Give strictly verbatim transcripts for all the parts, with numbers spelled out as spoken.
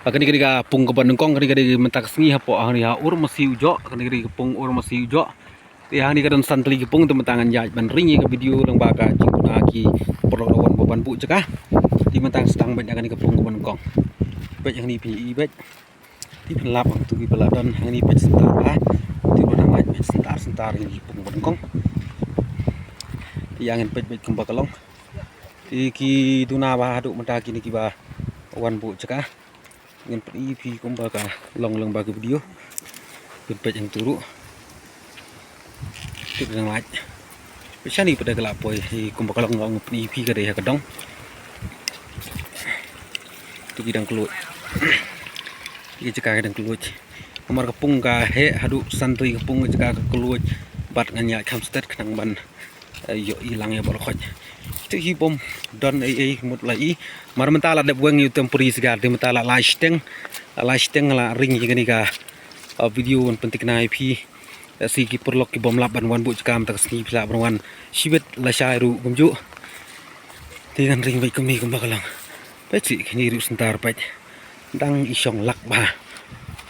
Kane ka dei ka pung kaba nyngkong, kane ka dei mynta ka sngi hapoh hangne ha Urmasi Ujoh, kane ka dei ka pung Urmasi Ujoh. Te hangne ka don san tylli ki pung, te mynta ngan ïaid ban ring ïa ka video lyngba ka jingduna ki paralok ba wan buh jaka. Te mynta ngan sdang beit na kane ka pung kaba nyngkong. Beit hangne phi i beit. Te phin lap hangtu kiba la don hangne beit, syntar bha. Te ruh dang ïaid beit syntar syntar ïa ki pung kaba nyngkong. Te ïa ngin peit beit kumba ka long. Te ki duna bha haduh mynta kine kiba wan buh jaka. Ngin pyni ïa phi kumba ka long lyngba ka video. Phin peit hangtu ruh. Te dang lait. Peit shane pat da ka la poi, hi kumba ka long, ngin pyni ïa phi ka dei ha ka dong. Tu ki dang kylluid. Ki jaka ki dang kylluid. Namar ka pung ka heh haduh san tylli ka pung, ka jaka ka kylluid. Bad ngan ïaid kham stet khnang ban eh, ïoh i lang ïa baroh khoit. Te hi bym don ei ei mut la i. Mar mynta la dep weng ïa u temporary sigar, te mynta la lai shiteng, la lai shiteng la ring ïa kane ka, eh, video ban pynthikna ïa phi. Eh, shi ki paralok ki bym lap ban wan buh jaka mynta ka sngi, phi lah ban wan shibit lashai ruh kumjuh. Te ngan ring beit kumne kumba ka long. Peit shi kine ruh syntar peit. Dang i shong lak bha.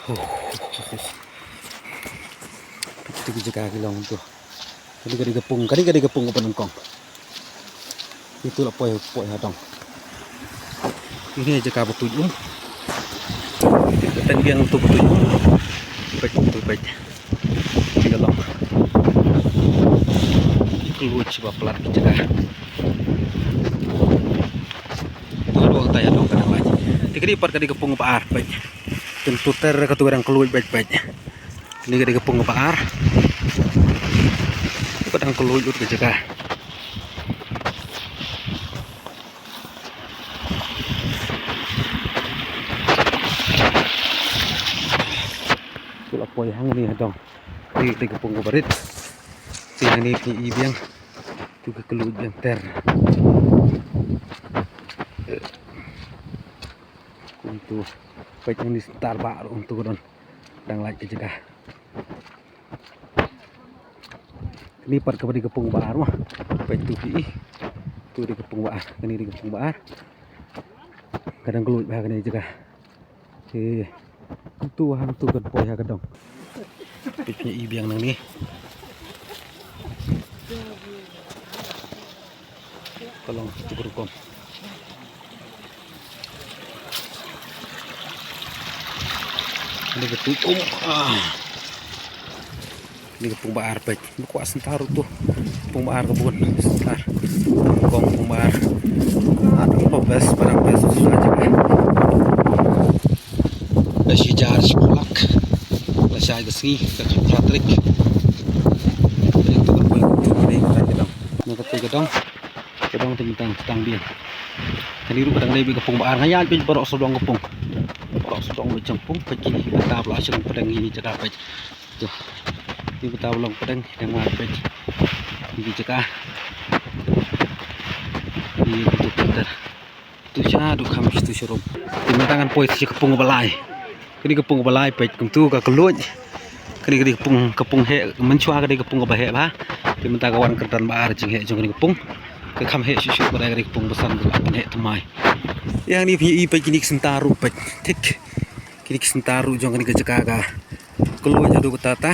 Ho, ho, ho, ho. Peit tu ki jaka ki long tu. Kane ka dei ka pung, kane ka dei ka pung kaba nyngkong. Itu la poi, poi ha dong. Kine jaka ba tuid um. Kane ka teng biang tu ba tuid um. Peit tu peit. Kane ka long. Kylluid shi ba palat ki jaka. Tu ha dong, tai ha dong ka dang lait. Te ka dei pat ka dei ka pung ba ar peit. Pyntuter ka tu ka dang kylluid beit beit. Kane ka dei ka pung ba ar. Ka dang kylluid lut ka jaka. Tu la poi hangne ha dong. Kane ka dei ka pung ba rit. Te hangne phi i biang. Tu ka kylluid biang ter. Kumtu. Peit hangne syntar bha ruh kumtu ka don. Dang lait ka jaka. Kane pat kaba dei ka pung ba ar ma. Peit tu phi i. Tu dei ka pung ba ar, kane dei ka pung ba ar. Ka dang kylluid bha kane jaka. Te tu hangtu kan poi ha ka dong. Peit ngi i biang nangne. Ka long tu ka rukom. Kane ka tuid um. Ah. Kane ka pung ba ar peit. Ba kwah syntar ruh tu. Pung ba ar ka bun. Syntar. Kong pung ba ar. Ah, dang pa best, ba dang best. Sa jaka. Lashai jar shiphew lak. Lashai ka sngi, ka khatphra tarik. Kane ka tuid ka dong. Kane ka tuid ka dong. Ka dong te mynta tang biang. Kane ruh ka dang dei beit ka pung ba ar, nga ïaid beit baroh sawdong ka pung. Baroh sawdong beit jong pung, peit kine ki bynta ba la shong pdeng hi jaka peit. Tu. Ki bynta ba long pdeng hi dang wan peit. Hi jaka. Hi tu pynter. Tu sha du kham tu sharum. Te mynta ngan poi sha ka pung ba lai. Kane ka pung ba lai peit kumtu ka kylluid. Kane ka dei ka pung, ka pung heh, mynshuwa ka dei ka pung kaba heh bha. Te mynta ka wan kyrdan ba ar jingheh jong kane ka pung. Ka kham heh shuh shuh ba dei ka dei ka pung ba san ka la pynheh thymmai. Ïa kane phi i peit kine ki syntar ruh peit. Thik. Kine ki syntar ruh jong kane ka jaka ka kylluid haduh katta katta.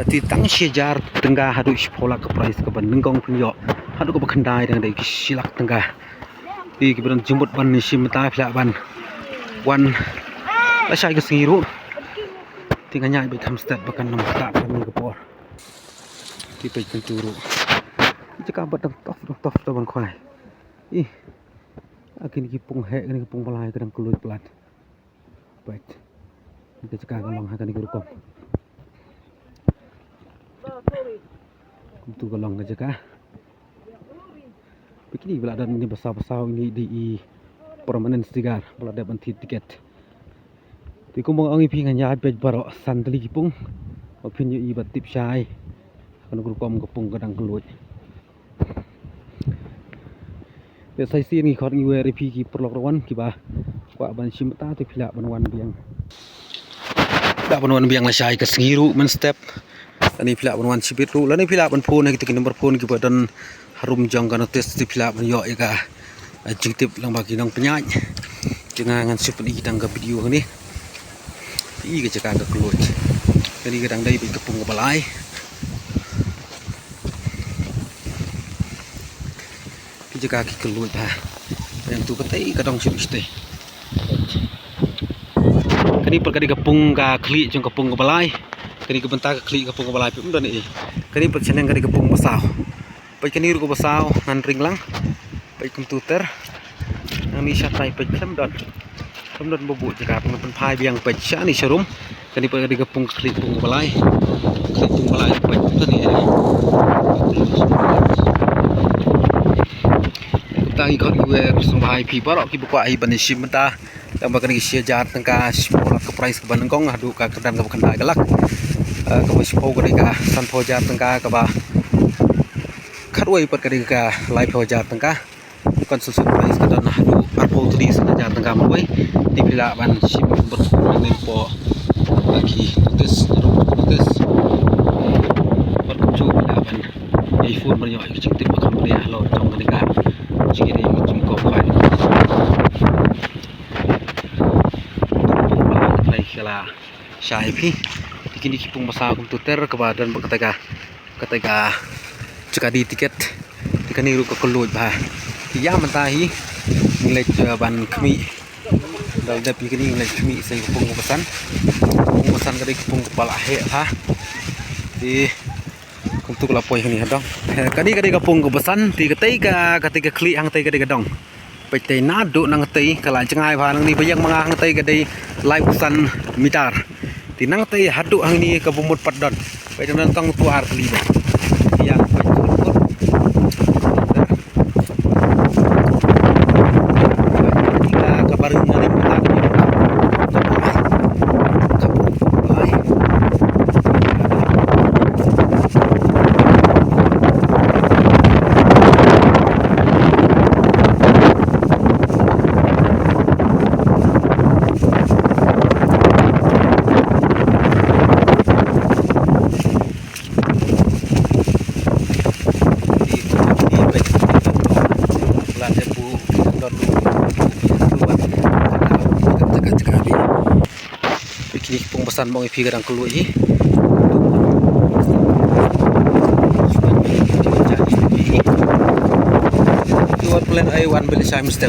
Te tang shi hajar tyngka haduh shiphew lak ka prize kaba nyngkong phin ïoh. Haduh kaba khyndai dang dei ki shi lak tyngka. Te kiba don jingmut ban shim bynta phi lah ban wan lashai ka sngi ruh. Te nga ïaid beit kham stet ba kan ym ktah kane ka por. Te peit kumtu ruh. Jaka ba dang tough, dang tough, tough ban khwai. Ih. A kine ki pung heh, kine ki pung ba lai ka dang kylluid palat. Peit. Ka jaka ka long ha kane ka rukom. Kumtu ka long ka jaka. Peit kine ba la don ine basaw basaw, ine i dei i permanent sigar ba la dep ban thied tiket. Te kumba nga ong ïa phi, nga ïaid beit baroh san tylli ki pung. Ba phin ïohi bad tip shai. Kane ka rukom ka pung ka dang kylluid. Te sa shisien ngi khot ngi wer ïa phi ki paralok ruh wan kiba kwah ban shim bynta te phi lah ban wan biang. Lah ban wan biang lashai ka sngi ruh mynstep. Lane phi lah ban wan shibit ruh. Lane phi lah ban phone ha kita ki number phone kiba don harum jong ka notice te phi lah ban ïoh ïa ka, eh, jingtip lyngba ki nongpynïaid. Nga ngan shu pyni tang ka video hangne. I ka jaka ka kylluid. Kane ka dang dei beit ka pung kaba lai. Ki jaka ki kylluid ha. Yang tu katei ka dong shu shtei. Kane pat ka dei ka pung ka khlieh jong ka pung kaba lai. Kane ka bynta ka khlieh ka pung kaba lai phi ym don ei. Kane pat shaneng ka dei ka pung ba saw. Peit kane ruh kaba saw ngan ring lang. Peit kumtu ter. Nangne shatai peit khlem don. Khlem don ba buh jaka pynphai biang peit shane sharum. Kane peit ka dei ka pung khlieh pung ba lai. Khlieh pung ba lai peit kane. Kumta ngi khot iwer sngewbha ïa phi baroh kiba kwah hi ban ïashim mynta. Tang ba kane ka shi hajar tyngka, shiphew lak ka prize kaba nyngkong haduh ka kyrdan kaba khyndai ka lak. Eh, kaba shiphew ka dei ka sanphew hajar tyngka, kaba khatwei pat ka dei ka laiphew hajar tyngka. Consolation prize ka don haduh arphew tylli san hajar tyngka marwei. Te phi lah ban shim bad phone mynne hapoh ki notice, notice. Bad kumjuh phi lah ban ïa phone ban ïoh ïa ka jingtip ba kham bniah halor jong kane ka jingïadei ka jingkob khwai. Pung ba la kynthei ka la shai phi. Te kine ki pung ba saw kumtu ter kaba don bad kata ka, kata ka jaka die tiket. Te kane ruh ka kylluid bha. Te ïa mynta hi ngi leit, eh, ban khmih. Dal dep ïa kine ngi leit khmih sa ïa ka pung kaba san. Pung kaba san ka dei ka pung kaba la heh bha. Te kumtu ka la poi hangne ha dong. Eh, kane ka dei ka pung kaba san, te katei ka, katei ka khlieh hangtei ka dei ka dong. Peit tei naduh nangtei ka la jngai bha, nangne ba ïeng ma nga hangtei ka dei laiphew san meter. Te nangtei haduh hangne kaba mut pat don. Peit nangtei tang tu ar tylli bha. Ïa peit. Peit kine ki pung ba san ba ong ïa phi ka dang kylluid hi. Ki wan plan ai wan bel shai mesti.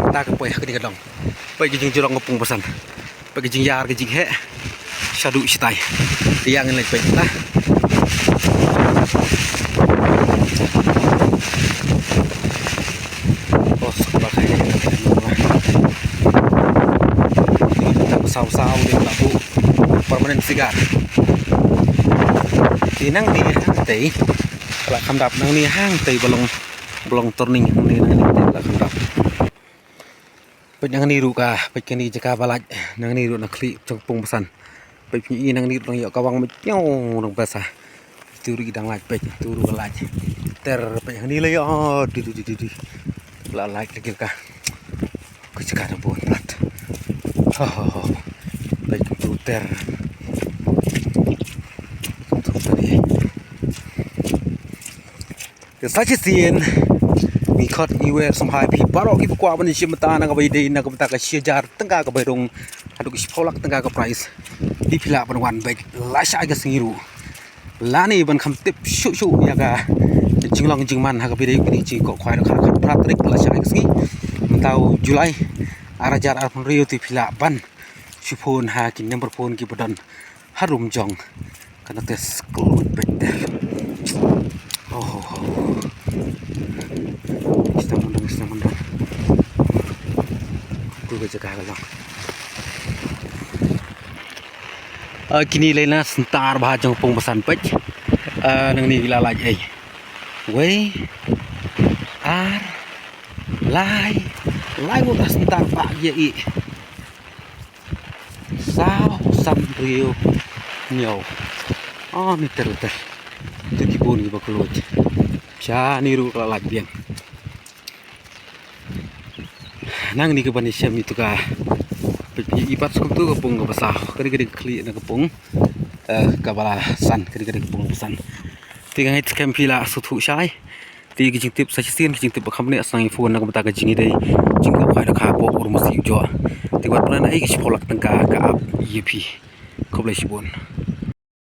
Ta ka poi ha kane ka dong. Peit ka jingjrong ka pung ba san. Peit ka jingïar ka jingheh. Shaduh shatai. Te ïa ngin leit peit ta. Oh, sukma ka heh. Ni ta saw saw ni la buh permanent figure. Te nangne hangtei. Ka la kham dap nangne hangtei ba long, ba long turning hangne nangne te ka la kham dap. Peit nangne ruh ka, peit kane jaka ba lait, nangne ruh na khlieh jong pung ba san. Peit phi i nangne ruh dang ïoh ka wang meit pynïaw dang basa. Tu ruh i dang lait peit, tu ruh ka lait. Ter peit hangne la ïoh, di di di di di. La lait lagi ka. Ka jaka dang bun brat. Ho ho ho. Peit tu ter. Tu tadi. Te sa shisien ngi khot ngi wer sngewbha ïa phi baroh kiba kwah ban shim bynta na kaba ïadei na ka bynta ka shi hajar tyngka kaba rung haduh ka shiphew lak tyngka ka prize. Te phi lah ban wan beit lashai ka sngi ruh lane ban kham tip shuh shuh ïa ka jinglong jingman ha kaba ïadei bad ka jingkob khwai. Ka khatphra tarik lashai ka sngi mynta u July ar hajar arphew hynriew. Te phi lah ban shu phone ha ki number phone kiba don harum jong ka notice khlem beit ter. Oh, oh, oh. Sdang myndang, sdang myndang. Tu ka jaka ka long. Ah, kine lei na center bha jong pung ba san peit. Ah, nangne ki la lait ei. Wei. Ar. Lai. Lai ngut na center ba ïa i. Saw, san, hynriew, hynñiew. Oh, ni ter ter. Te ki bun kiba khlot. Shane ruh ka la lait biang. Nangne kaban ïashem ïa tu ka. Peit i pat skum tu ka pung kaba saw. Ka dei ka dei ka khlieh na ka pung. Eh, kaba la san, ka dei ka dei ka pung kaba san. Te nga ngeit skhem phi la sngewthuh shai. Te ki jingtip sa shisien ki jingtip ba kham bniah sngewbha phone na ka bynta ka jingïadei jingkha khwai da kha pok ur musi u joh. Te wat pynai ka shiphew lak tyngka ka ap ïa phi. Khublei shibun.